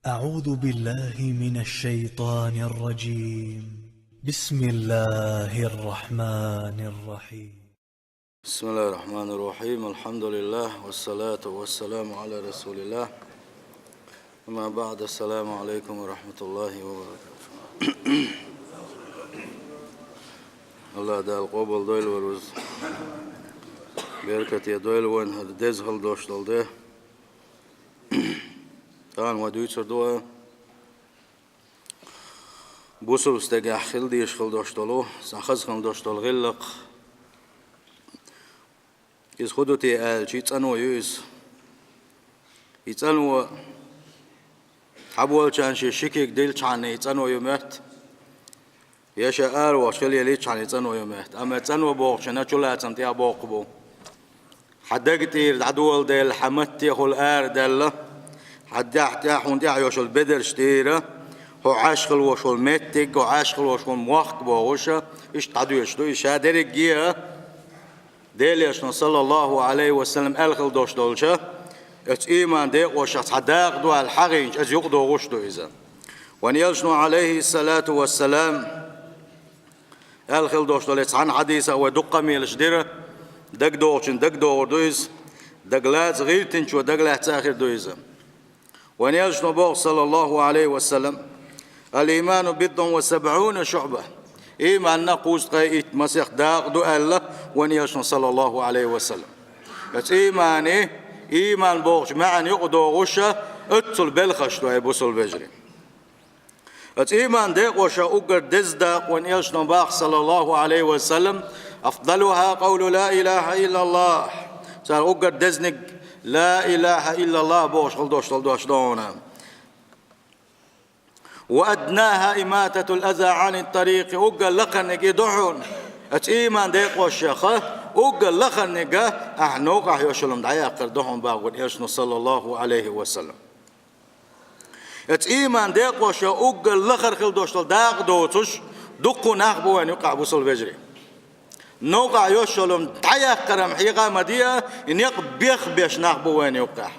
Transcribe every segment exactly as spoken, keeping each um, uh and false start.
أعوذ بالله من الشيطان الرجيم. بسم الله الرحمن الرحيم. بسم الله الرحمن الرحيم. الحمد لله والصلاة والسلام على رسول الله. أما بعد، السلام عليكم ورحمة الله وبركاته. АллахӀ Дала къоабал дойла вай рузба. Беркате дойла вайна хӀара деза хила долаш дола ди. Тахана вай дуьйцур ду вай бусалба стагехь хила дезаш хила долаш дола, цхьа хаза хила долаш дола гӀиллакх. Иза хӀун ду те аьлча, цӀано ю иза. И цӀано хьаболчарна шен ши куьг диллачхьана и цӀано ю моьтту. Я ша араваьлча хила еллачхьана и цӀано ю моьтту. Амма цӀано бохучунна чулацам тӀехь боккха бу. Хьан даг тӀера дӀадоладелла, хьан маттехула арадаьлла, хьан дегӀ тӀехь, хьуна тӀехь йолуш йолу бедарш тӀера, хьо Ӏаш хила волуш волу меттиг, хьо Ӏаш хила волуш волу мохк бохуш, иштта дӀадоьдуш ду. И ша дерриге а Делан Элчано, саллаллаху Ӏалайхи ва саллам, аьлла хила долуш долчу, оцу ийман декъошах цхьа дакъа ду аьлла хьахийначу, иза юкъадогӀуш ду иза. Вайн Элчано, Ӏалайхиссалату вассалам, аьлла хила долуш долу, цхьана хьадисах вай дуккха а мелаш дира, дагадогӀучун дагадогӀур ду иза, дагалаца гӀиртинчо дагалаьцна а хир ду иза. Вайн Элчано боху, саллаллаху Ӏалайхи ва саллам: «Ал-ийману бидъун ва сабъуна шуъба». Ийманна кхузткъе итт масех дакъа ду аьлла вайн Элчано, саллаллаху Ӏалайхи ва саллам. Оцу иймане, ийман бохучу маьӀна юкъадогӀуш оццул белхаш ду, ай бусалба вежарий. Оцу ийман декъошах уггар деза дакъа вайн Элчано боху, саллаллаху Ӏалайхи ва саллам: «Афдалуха къавлу ла илаха иллаллах». Царах уггар дезаниг «Ла илаха иллаллах» бохуш хила долуш долу дош ду хьуна. «Ва аднаха имататул аза Ӏанит тарикъ», уггар лакхарниг и ду хьуна. Оцу ийман декъошах уггар лакхарниг, ахь новкъахь йолуш йолу хӀума дӀаяккхар ду хьуна боху вайн Элчано, саллаллаху Ӏалайхи ва саллам. Оцу ийман декъошах уггар лахара хила долуш долу дакъа доцуш дуккха а нах бу вайн юккъехь, бусалба вежарий. Новкъахь йолуш йолу хӀума дӀаяккхар-м хьекъал ма де, и некъ бехбеш нах бу вайн юккъехь.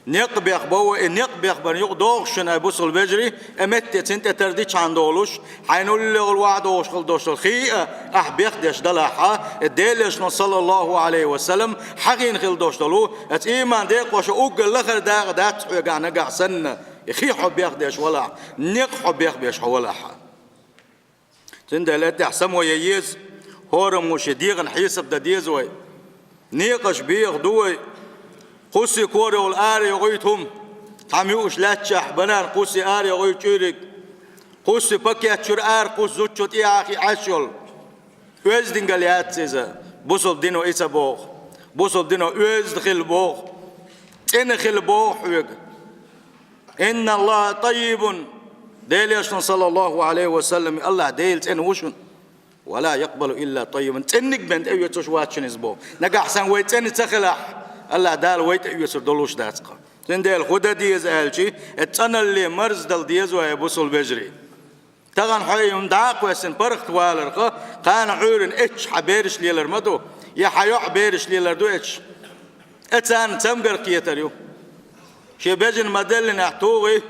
Некъ бехбо вай, и некъ бехбарна юкъадогӀуш шуна, ай бусалба вежарий, и метте цунна тӀе тардичхьана долуш, хьайна уллехула вахьа догӀуш хила долуш долу хи а ахь бехдеш далахь, и Делан Элчано, саллаллаху Ӏалайхи ва саллам, хьахийна хила долуш долу, оцу ийман декъошах уггар лахара дакъа дац хьоьгахь нагахь санна, и хи хьо бехдеш валахь, некъ хьо бехбеш хьо валахь. Цундела тӀехь само ян еза, хӀораммо шен дегӀан хьесап дан деза вай. Некъаш беха ду вай. Кхуссий корайолу ара йогӀуьйту хӀума. Цхьамма юуш лаьттачохь, банан кхуссий ара йогӀуьйту чуьйриг. Кхуссий пакет чуьра ара кхуссу зудчо тӀехьа хи Ӏаш йолу. Оьздангалла яц иза. Бусалба дино и ца боху. Бусалба дино оьзда хила боху. ЦӀена хила боху хьоьга. «Инна Аллаха таййибун». Делан Элчано, саллаллаху Ӏалайхи ва саллам, АллахӀ Дела цӀена ву шуна. «Ва ла якъбалу илла таййибан». ЦӀенниг бен тӀеоьцуш вац шуна иза боху. Нагахь санна вай цӀена ца хилахь, АллахӀ Дала вай тӀеоьцур долуш дац-кха. Цундела хӀун дан деза аьлча, и цӀаналле марздала деза вай, бусалба вежарий. Тахана хьо и хӀума дӀа а кхоьссина паргӀатваларх, кхана Ӏуьйранна эццахь хьан бераш лелар ма ду, я хьан йоӀ бераш лелар ду эццахь. И царна цамгар кхетар ю. Шен бежана ма-деллинехь, тухий,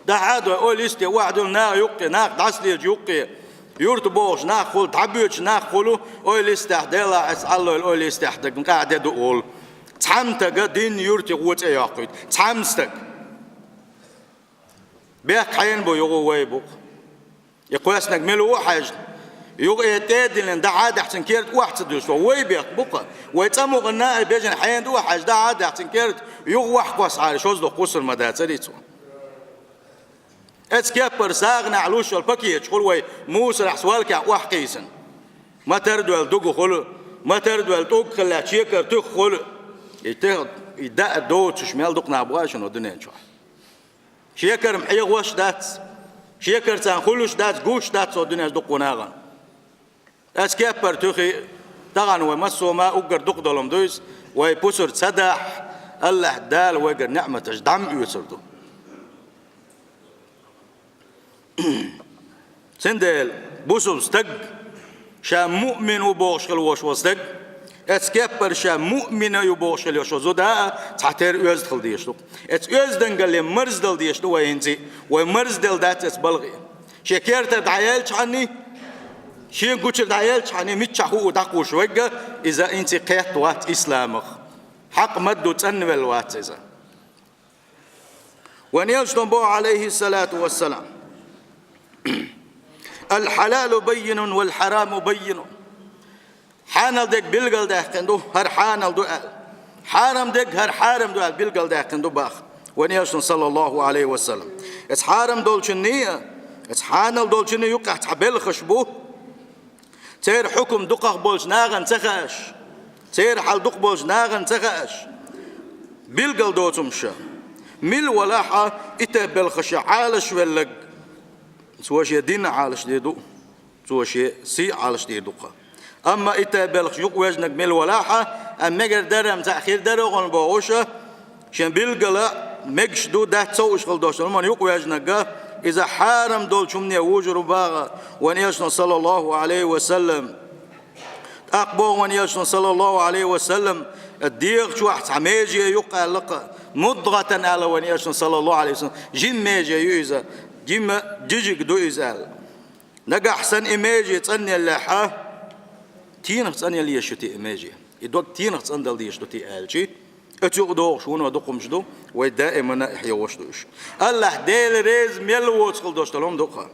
дӀахьа а дой, ойла йисте охьадуьллу наха юккъе, нах дӀасалелачу юккъе, юрта бохуш нах хуьлу, дӀабоьдуш нах хуьлу, ойла йистехь, делахь, аса Ӏаллойла ойла йистехь, дагна къаьхьа де ду олу. Цхьамма стага динна юрте гӀо цӀе йоккхуьйту. Цхьамма стага. Бехк хьенан бу, юха вай бу-кх. И кхоьссинарг мила ву хьаьжна? Юха и тӀе а диллина, дӀахьа а даьхьна, цуьнан керта охьа ца дуьллуш, вай бехк бу-кх. Вай цӀа мукъана а и бежана хьенан ду хьаьжна, дӀахьа а даьхьна, цуьнан керта юха охьакхосса Ӏара, шозлагӀа кхуссур ма дацара цо. Оцу кеппара сагӀанехь луш йолу пакеташ хуьлу вай мусарахь, свалкехь охьакхийсина. Матар а доьлла дуга хуьлу, матар а доьлла тӀулг хилла чекара туьха хуьлу. И тӀе, и даа доцуш мел дукха нах бу шуна дуьнен чохь. Шекара-м хьехош дац, шекара царна хуьлуш дац, гуш дац цо дуьненчу дуккха нахана. Оцу кеппара туьхий, тахана вай массо а ма уггар дукха долу-м ду иза, вай пусар ца дахь, АллахӀ Дала вайгара неӀматаш дӀа ма оьцур ду. Цундела бусалба стаг, ша муъмин ву бохуш хила волуш волу стаг, Эцу кеппара ша муъмина ю бохуш хила йолу зуда а цхьатерра оьзда хила дезаш ду. Эцу оьздангалле марздала дезаш ду вай хӀинца а. Вай марзделла дац эцу балхе. Шен кертара дӀаяьлчхьана, шен гучара дӀаяьлчхьана, миччахь хуу дӀакхуш вайга, иза хӀинца а кхетта вац исламах. Хьакъ ма ду, цӀанвелла вац иза. Вайн элчано боху, Ӏалайхиссалату вассалам: «Ал-хьалалу баййинун вал-хьараму баййинун». Хьанал дерг билгалдаьккхина ду, хӀара хьанал ду аьлла. Хьарам дерг, хӀара хьарам ду аьлла билгалдаьккхина ду боху вайн элчано, саллаллаху Ӏалайхи ва саллам. Эцу хьарам долчунний а, эцу хьанал долчунний юкъахь цхьа белхаш бу. Церан хьукам дукхах болчу нахана ца хаьаш, церан хьал дукха болчу нахана ца хаьаш, билгал доцу хӀума ша. Мила валахь а, и тайпа белхаш Ӏалаш велларг, цо шен дин а Ӏалаш дийр ду, цо шен сий а Ӏалаш дийр ду-кх. Амма и тайпа белхаш юкъавоьжнарг мила валахь а, амма мегар дара-м цхьаъ хир дара-кх бохуш а, шен билггала мегаш ду, дац, совъеш хила долуш долу хӀуманна юкъавоьжнарг, иза хьарам долчу хӀумане вужур ву боху вайн элчано, саллаллаху Ӏалайхи ва саллам. ТӀаккха боху вайн элчано, саллаллаху Ӏалайхи ва саллам, дегӀа чохь цхьа меже ю-кх аьлла-кх, мудгӀатан аьлла вайн элчано, саллаллаху Ӏалайхи ва саллам, жима меже ю иза, жима жижиг ду иза аьлла. Нагахь санна и меже цӀанъеллехь а, тенах цӀанъяла езаш ю те и меже? И дог тенах цӀандала дезаш ду те аьлча, оцу юкъа догӀуш вуно дукха хӀумаш ду, вай даимана а хьехош ду уьш. АллахӀ Дела реза мел воцу хила долуш долу хӀума ду-кх.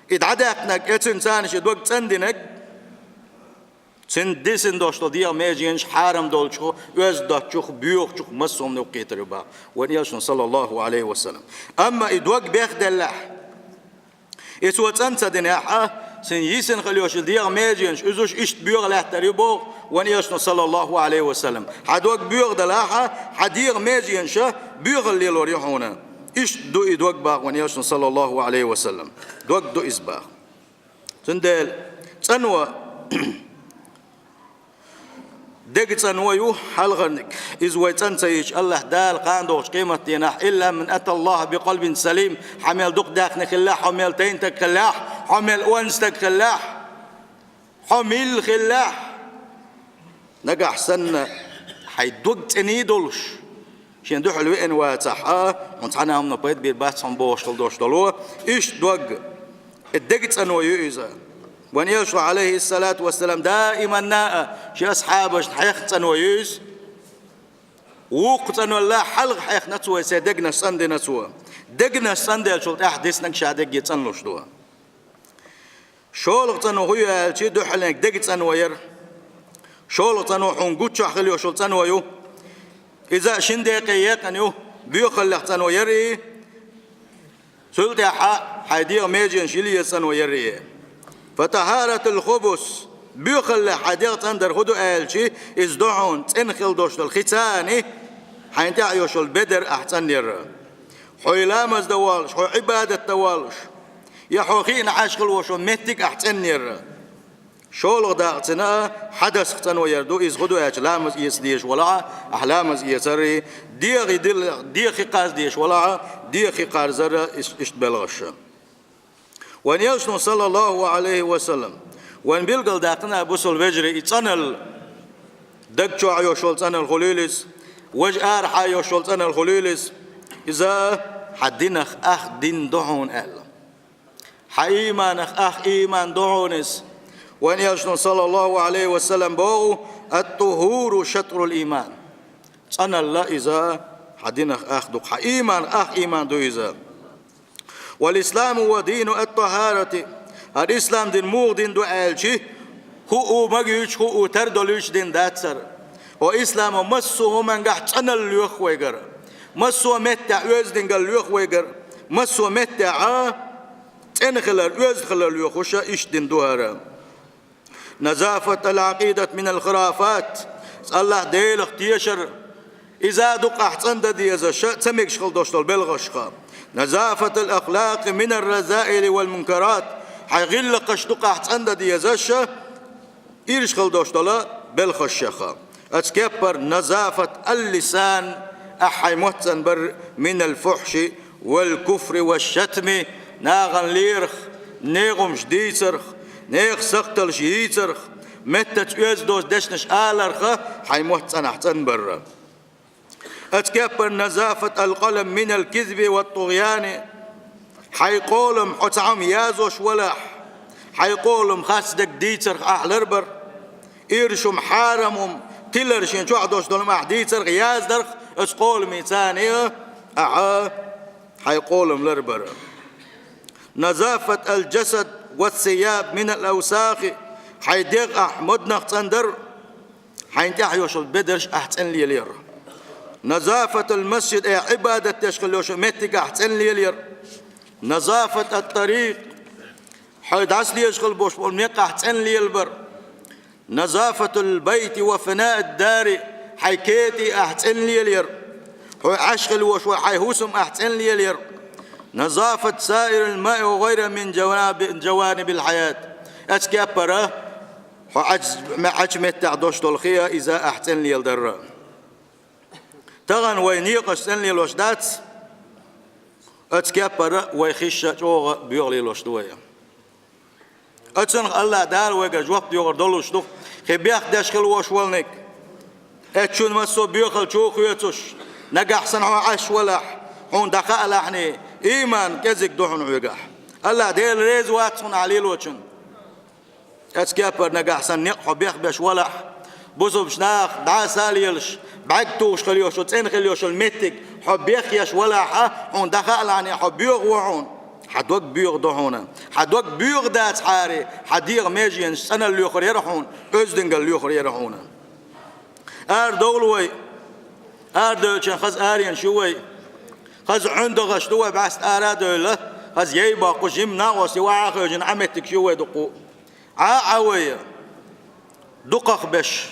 И дӀадаьккхинарг, эцуьнан царна шен дог цӀандинарг, цуьнан дисина долуш долу дегӀан меженаш хьарам долчух, оьзда доцчух, боьхачух массо а хӀуманна юккъе кхетар ю боху вайн элчано, саллаллаху Ӏалайхи ва саллам. Амма и дог бехделлехь, и цо цӀан ца динехь а, цуьнан йисина хила йолуш дегӀан меженаш, уьш иштта боьха лаьттар ю боху вайн элчано, саллаллаху Ӏалайхи ва саллам. Хьан дог боьха далахь а, хьан дегӀан меженаш боьхалла лелор ю хьуна. Иштта ду и дог боху вайн элчано, саллаллаху Ӏалайхи ва саллам. Дог ду иза боху. Цундела цӀано, дег цӀано ю хьалхарниг. Иза вай цӀан ца йича, АллахӀ Дала кхана догӀучу къематдийнахь: «Илла ман аталлахӀа бикъалбин салим». Хьо мел дукха даьхни хилалахь, хьо мел тайна стаг хилалахь, хьо мел онда стаг хилалахь, хьо милла хилалахь, нагахь санна хьайн дог цӀена долуш, шен дуьхьал веана вацахь а, хьуна цхьана а хӀумано пайда бийр бац хьуна бохуш хила долуш долу, иштта дог, и дег цӀано ю иза. Вайн элчано, Ӏалайхиссалату вассалам, даиманна а шен асхьабашна хьех цӀано ю иза. Вукху цӀанвелла хьалха хьехна цо, сайн дегнаш цӀандина цо. Дегнаш цӀанделлачул тӀаьхьа диснарг ша дегге цӀанлуш ду. ШолгӀа цӀано хӀун ю аьлча, дуьххьалниг дег цӀано яра. ШолгӀа цӀано хьуна гуччохь хила йолуш йолу цӀано ю. Иза а шина декъе екъна ю, боьхаллех цӀано яра и. Цул тӀаьхьа хьайн дегӀан меженаш йила еза цӀано яра и. Фа тахӀаратул хубус, боьхаллех хьайн дегӀ цӀандар хӀун ду аьлча, иза ду хьуна цӀена хила долуш долу хи цани, хьайна тӀехь йолуш йолу бедар ахь цӀанъяр. Хьо ламаз дан воллуш, хьо Ӏибадат дан воллуш, я хьо хиъна Ӏаш хила волуш волу меттиг ахь цӀанъяр. ШолгӀа дакъа цӀена а хьадасах цӀано яр ду, иза хӀун ду аьлча, ламаз эца дезаш валахь а, ахь ламаз эцар, дегӀ дил-, дегӀ хи кхарза дезаш валахь а, дегӀ хи кхарзар, иш-, иштта белхаш. Вайн элчано, саллаллаху Ӏалайхи ва саллам, вайн билгалдаьккхина, бусалба вежарий, и цӀаналла, даг чохь йолуш йолу цӀаналла хуьлийла иза, важа арахьа йолуш йолу цӀаналла хуьлийла иза, иза хьан динах ах дин ду хьуна аьлла. Хьан ийманах ах ийман ду хьуна иза. Вайн элчано, саллаллаху Ӏалайхи ва саллам, боху: «Ат-тухуру шатрул ийман». ЦӀаналла иза хьан динах ах ду, хьан ийманах ах ийман ду иза. «Вал исламу ва дину ат-тахарати». ХӀара ислам дин муха дин ду аьлча, хӀуъу магуьйтуш, хӀуъу тардолуьйтуш дин дац хӀара. ХӀо исламо массо а хӀумангахь цӀаналла лоьху вайгара. Массо а меттехь оьздангалла лоьху вайгара. Массо а меттехь а цӀена хилар, оьзда хилар лоьхуш а иштта дин ду хӀара. «Назафат ал-Ӏакъидат минал хурафат». АллахӀ Делах тешар, иза дукха ахь цӀандан дезаш а, ца мегаш хила долуш долу белхашха. «Назафат ал-ахлакъи минар разаили вал мункарат». Хьайн гӀиллакхаш дукха ахь цӀандан дезаш а, ирча хила долуш долу белхашха. Оцу кеппара «назафат ал-лисан», ахь хьайн мотт цӀанбар, «минал фухьши вал куфри ва шатми», нахана лерах, некъамаш дийцарх, нехан сакхталш йийцарх, Меттаца оьзда доцу дешнаш аларх хьайн мотт цӀанахь цӀанбар. Оцу кеппара نظافة القلم من الكذب والطغيان. Хьайн къолам хьо цхьа хӀума язъеш валахь, хьайн къолам харцдерг дийцарх ахь ларбар. Ирча хӀума, хьарам хӀума, тилар шен чохь долуш долу хӀума ахь дийцарх, яздарх, оцу къоламца ахь хьайн къолам ларбар. نظافة الجسد والثياب من الأوساخ. Хьайн дегӀ ахь моднах цӀандар, хьайна тӀехь йолуш йолу бедарш ахь цӀена лелаяр. نظافة المسجد, э, Ӏибадат деш хила йолуш йолу меттиг ахь цӀена лелаяр. نظافة الطريق, хьо дӀасалелаш хила болуш болу некъ ахь цӀена лелабар. نظافة البيت وفناء الدار, хьайн кетӀий ахь цӀена лелаяр. Хьо Ӏаш хила йолуш йолу хьайн хӀусам ахь цӀена лелаяр. نظافة سائل الماء وغيره من جوانب، جوانب الحياة. Оцу кеппара хьо Ӏач-, Ӏачу меттехь долуш долу хи а, иза ахь цӀена леладар. Тахана вай некъаш цӀена лелош дац, оцу кеппара вай хиш а чӀогӀа боьха лелош ду вай. Оцунах АллахӀ Дала вайгара жоп доьхур долуш ду, кхин бехк деш хила волуш волниг. Эцчунна массо а боьхалла чу хоьцуш, нагахь санна хьо Ӏаш валахь, хьуна дӀахаалахьний, ийман кӀезиг ду хьуна хьоьгахь. АллахӀ Дела реза вац хьуна ахь лелочунна. Оцу кеппара нагахь санна некъ хьо бехбеш валахь, бусулбачу наха дӀаса а лелаш, бӀаьрг тухуш хила йолуш йолу, цӀена хила йолуш йолу меттиг хьо бехъеш валахь, хьуна дӀахаалахьний, хьо боьха ву хьуна. Хьан дог боьха ду хьуна. Хьан дог боьха дацахьара, хьан дегӀан меженаш цӀаналла лоьхур яра хьуна, оьздангалла лоьхур яра хьуна. Арадовла вай. Арадевлча хаза аренаш ю вай. Хаза ӀуьндагӀаш ду вай, бӀаьста ара а девлла, хаза яй боккхуш, жимма накъостий охьа а хевшина, Ӏа меттигаш ю вай дуккха. Ӏа а Ӏа вай. Дукхах беш,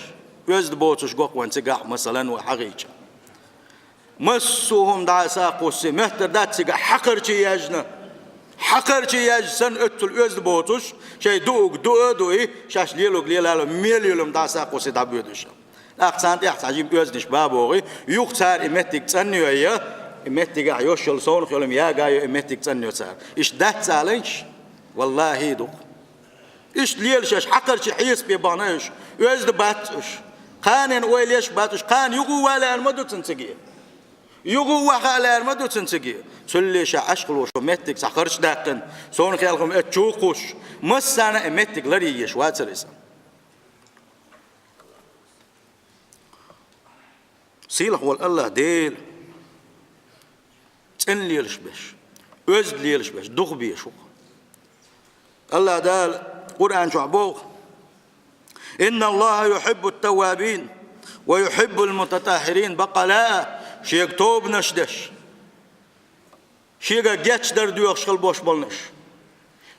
оьзда боцуш го-кх вайн цигахь, масалан, вай хьахийча. Массо а хӀума дӀаса а кхуссий, моьттар дац цигахь, хьакхарчий яьжна. Хьакхарчий яьжна санна, оьццул оьзда боцуш, шайн дуург дуу а дуий, шаьш лелорг лелало, мел йолу хӀума дӀаса а кхуссий дӀабоьдуш. ТӀаккха царна тӀехь цхьа жима оьзданаш бан богӀий, юха цара и меттиг цӀанйой, и меттигахь йолуш йолу совнах йолу хӀума яга а йой, и меттиг цӀанйо цара. Иштта дац ца аланаш? ВаллахӀи, ду-кх. Иштта лела шаьш хьакхарчий хьесапе бахана уьш, оьзда бац уьш. Кханенна ойла еш бац уьш, кхана юха а ван лаьар ма ду цунна циге. Юха а ваха а лаьар ма ду цунна циге. Цуьлле ша Ӏаш хила волуш волу меттиг цхьа харчдаьккхина, совнах йолу хӀума эцчу а кхуссуш, массарна а и меттиг ларъеш вацара иза. Сийлахь волу АллахӀ Дела цӀена лелаш беш, оьзда лелаш беш, дукха безаш ву-кх. АллахӀ Дала Къуръан чохь боху: «إن الله يحب التوابين ويحب المتطهرين», баккъала а Шега тобанаш деш, Шега гечдар доьхуш хила болуш болнаш.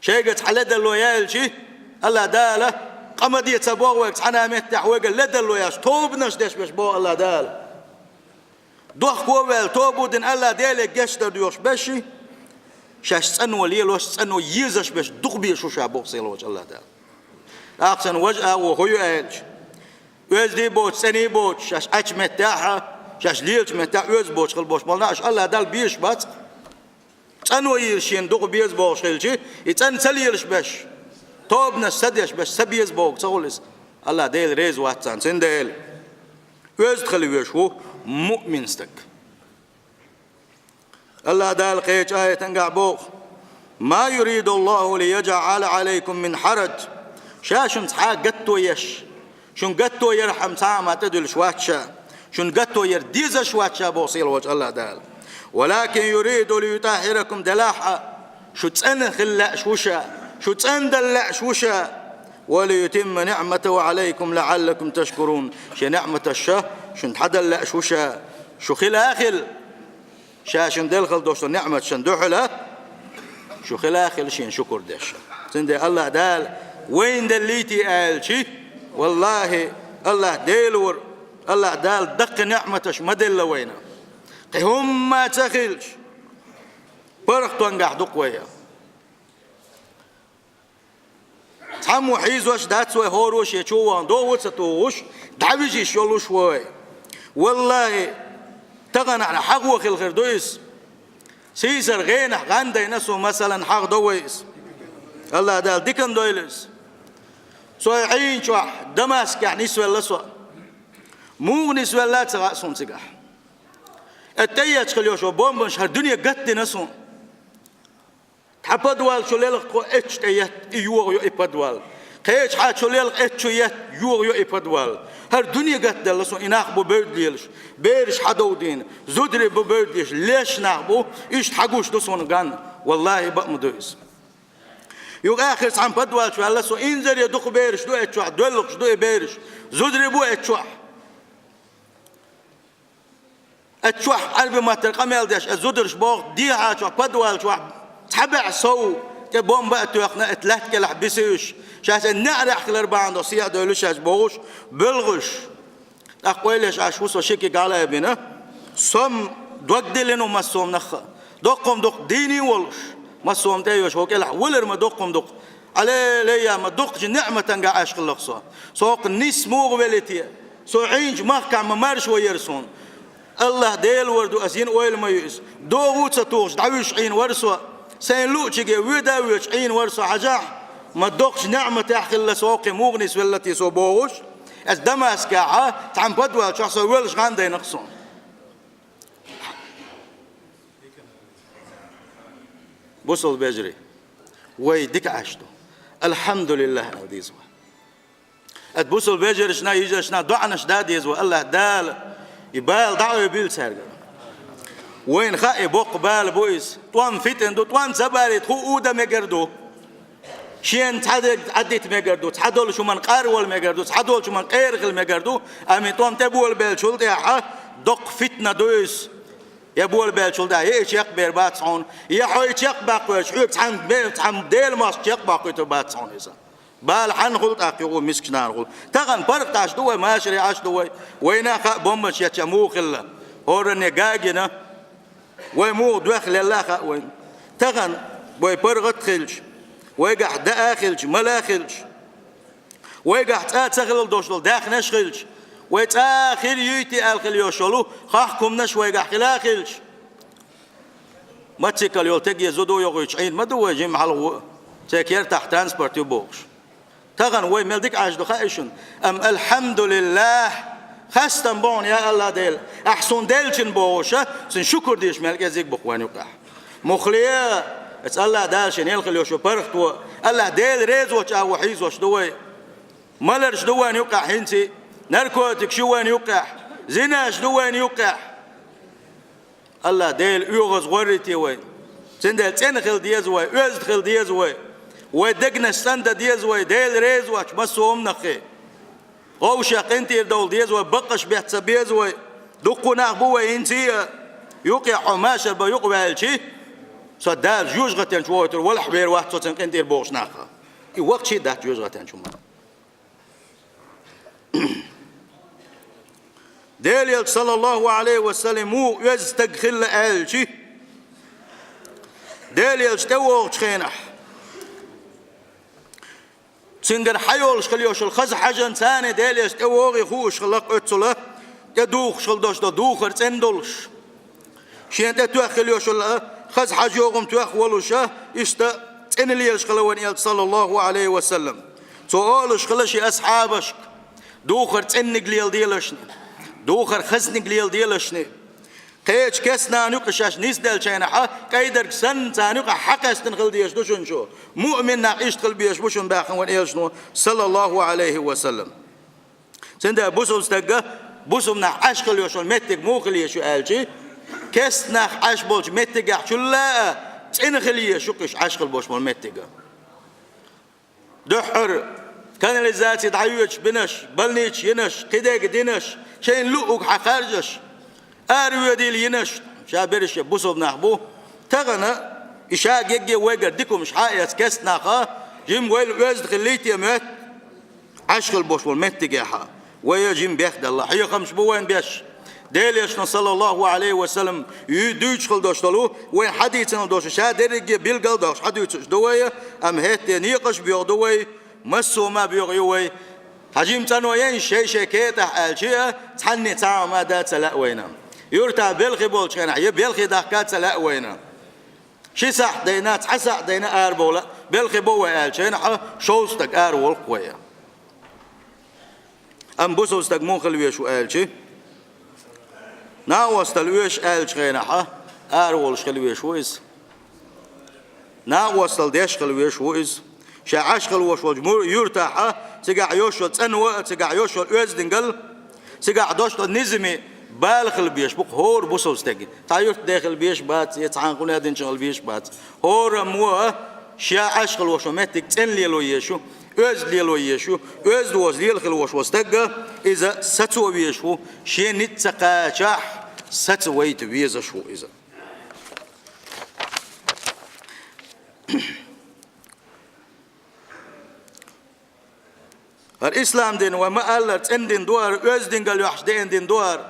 Шайга цхьа ледарло яьлчи, АллахӀ Дала къа ма де ца боху вайга цхьана а меттехь, вайга ледарло яьлча, тобанаш деш беш боху АллахӀ Дала. Дохко а ваьлла, тоба а дина АллахӀ Деле гечдар доьхуш бешши, шаьш цӀано лелош, цӀано езаш беш дукха безаш ву ша боху сийлахьчу АллахӀ Дала. ТӀаккха царна важа агӀо хӀун ю аьлча, оьзда а боцуш, цӀена а боцуш, шаьш Ӏачу меттехь а, шаьш лелачу меттехь а оьзда боцуш хила болуш болу нах, уьш АллахӀ Далла безаш бац. ЦӀано езаш шена дукха беза бохуш хилчи, и цӀена ца лелаш беш, тобанаш ца деш беш, ца беза боху ца хуьлу иза. АллахӀ Дела реза вац царна, цундела оьзда хила везаш ву муъмин стаг. АллахӀ Дала кхечу аятангахь боху: «ما يريد الله ليجعل عليكم من حرج». Ша шуна цхьа а гатто еш, шуна гатто ярхьама цхьа а ма тӀедуьллуш вац ша, шуна гатто яр дезаш вац ша боху сийлахьчу АллахӀ Дала. «ولكن يريد ليطهركم», делахь а, шу цӀена хила лаьаш ву ша, шу цӀена дала лаьаш ву ша. «وليتم نعمته عليكم لعلكم تشكرون». Шен ниъматаш ша шуна хьадала лаьаш ву ша, шу хила а хила. Ша шуна делла хила долуш долу ниъматашна дуьхьала, шу хила а хила шена шукур деш. Цундела АллахӀ Дала вайна деллий те аьлчи, валлахӀи, АллахӀ Дела вара, АллахӀ Дала даккхий ниъматаш ма делла вайна. Кхин хӀумма а ца хилча, паргӀатонгахь ду-кх вай. Цхьаммо хьийзош дац вай, хӀоро шен чу вахана догӀа а ца тухуш, дӀавижа йиш йолуш вай. ВаллахӀи, таханахьа хьагӀо хила хир ду иза. Сийсара гӀенах гӀан дайна суна, масалан, хьагӀдо вай иза. АллахӀ Дала диканна дойла иза. Со Ӏийначохь Дамаскехь нисвелла со. Муха нисвелла ца хаьа суна цигахь. Э, тӀеэцна хила йолу бомбанаш хӀара дуьне гатдина суна. Цхьа подвал чу лелха тхо, эццу тӀе етта, и йогӀу йо и подвал. Кхечахьа чу лелха, эццу чу етта, йогӀу йо и подвал. ХӀара дуьне гатделла суна, и нах бу бевдда лелаш, бераш хьадовдийна, зударий бу бевдда лелаш, леш нах бу, иштта хьагуш ду суна ган. Валлахьи, бакъ ма ду иза. Юха ахир цхьана подвал чу ваьлла со, инзаре дукха бераш ду эццу чохь, доьлхуш ду и бераш, зударий бу эццу чохь. Эццу чохь Ӏаьрби маттара къамел деш, э, зударша боху, дехьа чохь, подвал чохь цхьа бӀе сов тӀе бомба а тоьхна, эцу лаьтта кӀелахь бисуьйш, шаьш э неӀарехь хилар бахьана долуш сехьа девлла шаьш бохуш, боьлхуш. ТӀаккха ойла еш Ӏаш ву со, ши куьг хьала а бина. Со-м дог диллина ву массо-м нах а. Доккха-м дукха дийна волуш, массо-м тӀе а йолуш, ву кӀелахь валар ма доккха-м дукха. Алелея, ма дукхачу неӀматан гахь Ӏаш хилла со. Со хӀокху нисса муха велли те? Со Ӏийначу махкахь ма марша ваьра суна. АллахӀ Дела вар ду, ас йина ойла ма ю иза. ДогӀа а ца тухуш, дӀавуьжуш Ӏийна вара со. Сайн луъчуьнга воьда а воьдуш Ӏийна вара со, хьажахь, ма доккхачу неӀматехь хилла со, хӀокхе муха нисвелла те со бохуш. Аса Дамаскехь цхьана подвал чохь со воьлуш гӀан дайна-кх суна. Бусалба вежарий, вай дика Ӏаш ду. АлхьамдулиллахӀ ала деза вай. Аса бусалба вежаршна, йижаршна доӀанаш дан деза вай, АллахӀ Дала и бала дӀаойбийла цаьргара. Вайна хаьа, и боккха бала бу иза. ТӀом, фитна ду, тӀом ца балийта хӀу а дан мегар ду. Шена цхьа дерг Ӏаддита мегар ду, цхьадолчу хӀуманна къарвала мегар ду, цхьадолчу хӀуманна къера хила мегар ду, амма и тӀом тӀеболабеллачул тӀаьхьа доккха фитна ду иза. Я болабеллачул тӀаьхьа я и чекхбер бац хьуна, я хьо и чекхбаккхавелча, хьоьга цхьана бе-, цхьана Делан мостагӀчо чекхбаккхуьйтур бац хьуна иза. Бала хьанна хуьлу тӀаккха юха мискачу нахана хуьлу. Тахана паргӀаташ ду вай, машаре Ӏаш ду вай. Вайна а хаьа бомбанаш еттача муха хилла. ХӀоранна гагина. Вай муха доьхна лелла а хаьа вайна. Тахана вай паргӀат а хилча, вайгахь даа а хилча, мала а хилча, вайгахь цкъа а ца хилла долуш долу даьхнаш а хилча, вай цкъа а хир юй те аьлла хила йолуш йолу хахка хӀуманаш вайгахь хила а хилча, мотоцикл йолу стеге зуда йогӀуьйтуш Ӏийна ма ду вай жимма хьалха а, церан кертахь транспорт ю бохуш. Тахана вай мел дика Ӏаш ду хаьий шуна? Амма, алхьамдулиллахӀ, хастам бу хьуна, я АллахӀ Дела, ахь суна деллачунна бохуша, цунна шукур дезаш мел кӀезиг бу-кх вайна юкъахь. Муххале а, аса АллахӀ Дала шена елла хила йолуш йолу паргӀато, АллахӀ Дела резаволчу агӀор хьийзош ду вай. Маларш ду вайна юкъахь хӀинца а, наркотикаш ю вайна юкъахь, зинаш ду вайна юкъахь. АллахӀ Дела оьгӀаз гӀоррийте вай. Цундела цӀена хила деза вай, оьзда хила деза вай. Вай дегнаш цӀандан деза вай, Дела реза воцчу массо а хӀуманах. Вовшех къинтӀера довла деза вай, баккъаш бетта ца беза вай. Дуккха нах бу вай хӀинца а, юкъахь хьо машар бан юкъаваьлча, со Дала жоьжахатен чу вохуьйтур валахь вер вац со цуьнан къинтӀера бохуш нах. И вахчий дац жоьжахатен чу ма. Делан Элча, саллаллаху Ӏалайхи ва саллам, ву оьзда стаг хилла аьлча, Делан Элча тӀевогӀучу хенахь, цуьнгара хьайолуш хила йолуш йолу хаза хьаьжа царна Делан Элча тӀевогӀий хууш хилла-кх оццула, тӀедухуш хила долуш долу духар цӀена долуш. Шена тӀе тоьхна хила йолуш йолу хаза хьаьжа йогӀу-м тоьхна волуша, иштта цӀена лелаш хилла вайн Элча, саллаллаху Ӏалайхи ва саллам. Цо олуш хилла шен асхьабашка: «Духар цӀенниг леладелашна, духар хазниг леладелашна. Кхечу кестнана юкъа шаьш нисделчайнахьа, кӀайдарг санна царна юкъахь хьакхаьстина хила дезаш ду шуна шу. Муъмин нах иштта хила безаш бу шуна», — баьхна вайн Элчано, саллаллаху Ӏалайхи ва саллам. Цундела бусалба стага, бусалба нах Ӏаш хила йолуш йолу меттиг муха хила езаш ю аьлча, кестнах Ӏаш болчу меттигехь чулла а цӀена хила езаш ю-кх уьш Ӏаш хила болуш болу меттига. Дуьххьара канализаци дӀайоьдуш бинарш, больницаш йинарш, кхидерг динарш, шайна луъург хьакхаржаш, аравоьдийла йинарш, ша берриш а бусалба нах бу. Тахана и ша гегге вайгара дика хӀумаш хьаэца кестнаха, жимма вайл оьзда хилийта моьтту Ӏаш хила болуш болу меттигехьа. Вай а жимма бехдалла, хьехамаш бу вайн беш. Делан Элчано, саллаллаху Ӏалайхи ва саллам, ю-, дуьйцуш хила долуш долу, вайн хьадийцина долуш, ша дерриге билгал а дохуш хьадуьйцуш ду вай, амма хӀетте некъаш а боьха ду вай, массо а ма боьха ю вай. Хьажим цӀано яйна шай-шай кетӀахь аьлча а, цхьанне цхьа а ма да ца лаьа вайна. Юьртахь белхи болчу хенахь, я белхи дахка ца лаьа вайна. Ши сахьт дайна, цхьа сахьт дайна арабовла, белхи бо вай аьлча, хьо шовзткъа стаг араволу-кх вай. Амма бусалба стаг муха хила везаш ву аьлча, накъостал оьшуш аьллачу хенахь ара волуш хила везаш ву иза. Накъостал деш хила везаш ву иза. Ша Ӏаш хила волуш волчу мур-, юьртахь, цигахь йолуш йолу цӀанво а, цигахь йолуш йолу оьздангалла, цигахь долуш долу низамийн бала хила безаш бу-кх хӀора бусалба стеган. Цхьа юьртда хила безаш бац, я цхьана къинойх динчух хила безаш бац. ХӀораммо а ша Ӏаш хила волуш волу меттиг цӀена лело езаш ю, оьзда лело езаш ю, оьзда воцу лела хила волуш волу стаг а иза сацо везаш ву, шен ницкъ ца кхачахь, саца вайта везаш ву иза. ХӀара ислам дин вай ма-аллара цӀена дин ду хӀара, оьздангалла йохьуш деана дин ду хӀара.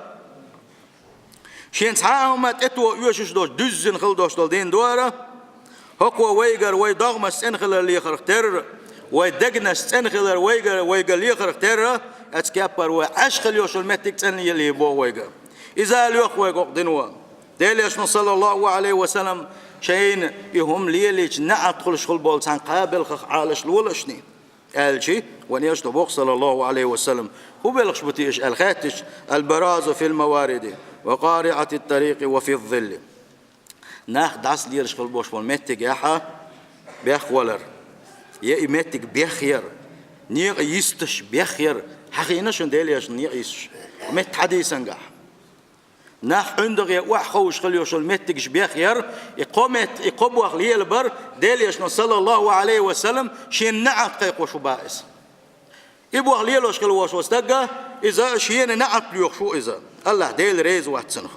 Шена цхьа а хӀума тӀетоха оьшуш долуш, дуьззина хила долуш долу дин ду хӀара. ХӀокхо вайгара вай догӀмаш цӀена хилар лехарх терра, вай дегнаш цӀена хилар вайгара вайга лехарх терра, оцу кепара вай Ӏаш хила йолуш йолу меттиг цӀена лелае боху вайга. Иза а лоьху вайга хӀокху дино. Делан Элчано, саллаллаху Ӏалайхи ва саллам, шайна и хӀума лелийча неӀалт хуьлуш хила болу цхьана кхаа белхах Ӏалаш лолашний, аьлча, вайн Элчано боху, саллаллаху Ӏалайхи ва саллам, хӀун белхаш бу те уьш аьлла хаьттича, «Аль-баразу филь-мавариди, ва къариӀати т-тарикъи, ва фи-з-зилли». Нах дӀасалелаш хила болуш болу меттигехь бехвалар, я и меттиг бехъяр, некъа йисташ бехъяр, хьахийна шуна Делан Элчано некъа йисташ? Метта хьадисангахь. Нах ӀиндагӀе охьаховшуш хила йолуш йолу меттигаш бехъяр, и кхо метта, и кхо бохам лелабар Делан Элчано, саллаллаху Ӏалайхи ва саллам, шена неӀалт кхайкхош ву боху иза. И бохам лелош хила волуш волу стаг а, иза шена неӀалт лоьхуш ву иза, АллахӀ Дела реза вац цунах.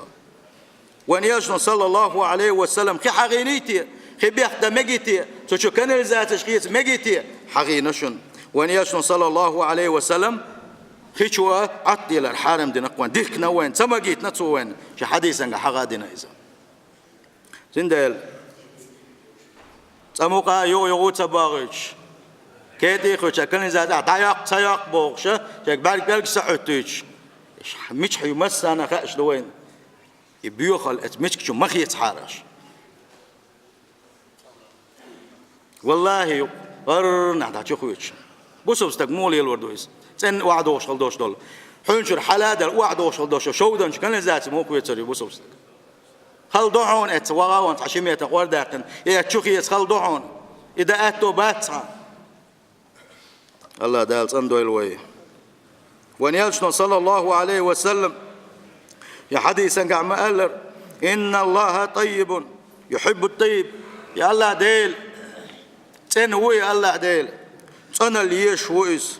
Вайн Элчано, саллаллаху Ӏалайхи ва саллам, хи хьахийний те, хи бехдан мегий те, цу чу канализацеш хеца мегий те, хьахийна шуна. Вайн Элчано, саллаллаху Ӏалайхи ва саллам, хи чу а Ӏаттаделар хьарам дина-кх вайна, дихкина вайна, ца магийтина цо вайна, шен хьадисангахь хьахадина иза. Цундела цкъа мукъа а югӀу-югӀу ца бохуьйтуш, кетӀий а хуьлуш, канализацехь дӀайоккху, ца йоккху бохуш, шайга бӀаьрг-бӀаьрг ца хьуьттуьйтуш, мичахь ю массарна а хаьаш ду вайна. И боьхалла оцу мичкачу ма хецахьара аша. Валлахи, юкъа гӀаррнахь дӀа чу хуьйцуш. Бусалба стаг муха лелор ду иза? ЦӀена охьадогӀуш хила долуш долу, хьуьнчуьра хьала а даьлла охьадогӀуш хила долуш долу шовданчу канализаци муха хецар ю бусалба стаг? Хала ду хьуна эцца ваха а ван цхьа ши метр къор даьккхина, и эцу чу хеца хала ду хьуна? И дан аьтто бац цхьа. АллахӀ Дала цӀандойла вай. Вайн Элчано, саллаллаху Ӏалайхи ва саллам, я хьадисангахь ма-аллара: «Инна АллахӀа таййибун юхьиббут-таййиб». Я АллахӀ Дела цӀена ву, и АллахӀ Дела цӀаналла езаш ву иза.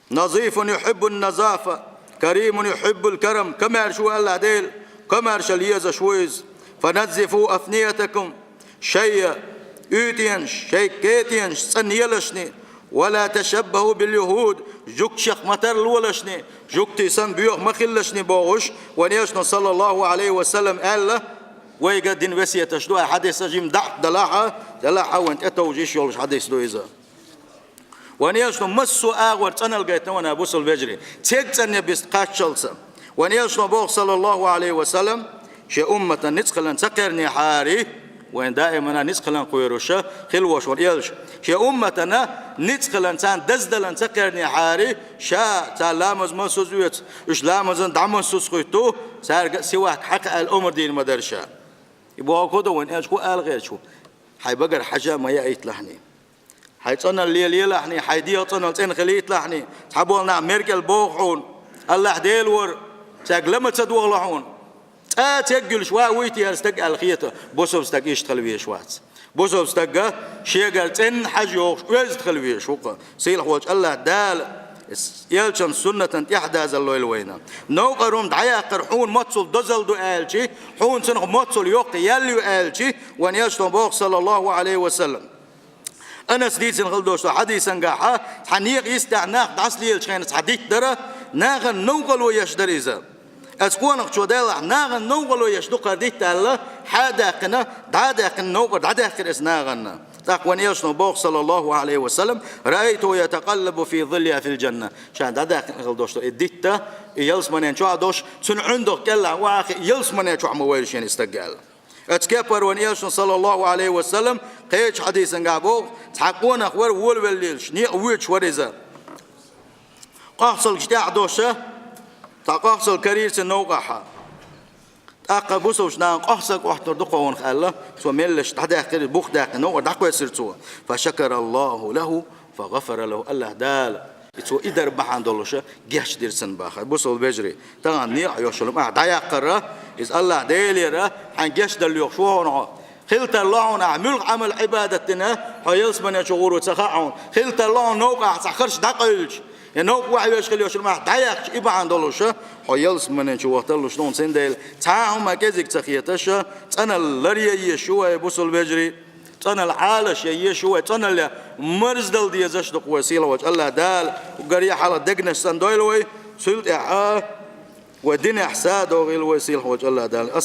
«Назифун юхьиббун-назафа, каримун юхьиббул-карам». Комаьрша ву АллахӀ Дела, комаьршалла езаш ву иза. «Фаназзифу афниятакум». Шайн уьйтӀенаш, шайн кетӀенаш цӀанъелашний, «ва ла ташаббаху бил-юхӀуд», жугтех ма тарлолашний, жугтий санна боьха ма хилалашний бохуш, вайн Элчано, саллаллаху Ӏалайхи ва саллам, аьлла, вайга дина весеташ ду, а хьадисаш жимма даӀф далахь а, делахь а вайна тӀетовжа йиш йолуш хьадис ду иза. Вайн Элчано массо а агӀор цӀаналла гайтина вайна, бусалба вежарий, церг цӀанъян бист кхаччалца. Вайн Элчано боху, саллаллаху Ӏалайхи ва саллам, шен умматан ницкъ хилан ца кхернехьара, вайн даимана ницкъ хилан кхоьруша хила волуш вайн Элча, шен умматана ницкъ хилан, царна даздалан ца кхернехьара, ша цара ламаз массаза оьцу, уьш ламазан дӀа массаза хуьтту, цаьрга а сивак хьакха аьлла омра дийна ма дара ша. И боху ду вайн Элча, хӀун ала гӀерташ ву? Хьайн багара хьажа ма яийталахьний. Хьайн цӀаналла лелаелахьний, хьайн дегӀан цӀаналла цӀена хилийталахьний, цхьаболу нах мера кӀел боху хьуна, АллахӀ Дела вара, цаьрга ла ма ца догӀало хьуна. Цкъа а церг юьллуш ван вуй те хӀара стаг аьлла хета, бусалба стаг иштта хила везаш вац. Бусалба стаг шегара цӀена хьажа йогӀуш, оьзда хила везаш ву-кх. Сийлахь волчу АллахӀ Дала Элчан суннатан тӀаьхьадазалла лойла вайна. Новкъара хӀума дӀаяккхар хьуна моццул дозалла ду аьлча, хьуна цунах моццул йоккха ял ю аьлча, вайн Элчано боху, саллаллаху Ӏалайхи ва саллам. Анаса дийцина хила долуш долу хьадисангахь, цхьа некъа йистехь нах дӀасалелачу хенахь цхьа дитт дара, нахана новкъарло еш дара иза. Оцу къонахчо делахь, нахана новкъарло еш ду-кх хӀара дитт аьлла, хьа а даьккхина, дӀа а даьккхина, новкъара дӀадаьккхира иза нахана. ТӀаккха вайн Элчано боху, саллаллаху Ӏалайхи ва саллам: «Раайтуху ятакъаллабу фи зиллиха филь-джанна». Ша дӀадаьккхина хила долуш долу и дитт, и ялсаманен чохь а долуш, цуьнан ӀиндагӀа кӀелахь охьахиъна, ялсаманен чохь ма вайра шена и стаг аьлла. Оцу кепара вайн Элчано, саллаллаху Ӏалайхи ва саллам, кхечу хьадисангахь боху, цхьа къонах вара, волавелла лелаш, некъа воьдуш вара иза. къохцалгаш тӀехьа доша, цхьа къохцалг карийра цун новкъахьа. ТӀаккха бусалба наха къохцалг Ӏоттар ду-кх хьона аьлла, цо меллаша дӀадаьккхира, бух даьккхина, новкъа дӀакхоьссира цо. فشكر الله له فغفر له. АллахӀ Дала, и цо и дар бахьан долуша гечдира цунна баха. Бусалба вежарий, тахана некъа йолуш йолу хӀума ахь дӀаяккхара, иза АллахӀ Делера хьайн гечдалла йохуш ву хьуна хьо. Хила тарло хьуна ахь муьлха Ӏамал-Ӏибадат дина, хьо ялсамане чу гӀур ву ца хаьа хьуна. Хила тарло хьуна новкъа ахь цхьа харш дӀакъевлча, я новкъа охьавеш хила йолуш йолу хӀума ахь дӀаяьккхича, и бахьан долуша хьо ялсамане чу вахталуш ду хьуна. Цундела цхьа а хӀума кӀезиг ца хеташа, цӀаналла лар ян езаш ю вай, бусалба вежарий, цӀаналла Ӏалаш ян езаш ю вай, цӀаналла марздала дезаш ду-кх вай сийлахьчу АллахӀ Дала, уггаре хьалха дегнаш цӀандойла вай, цул тӀаьхьа вай динехь са а догӀийла вай сийлахьчу АллахӀ Дала.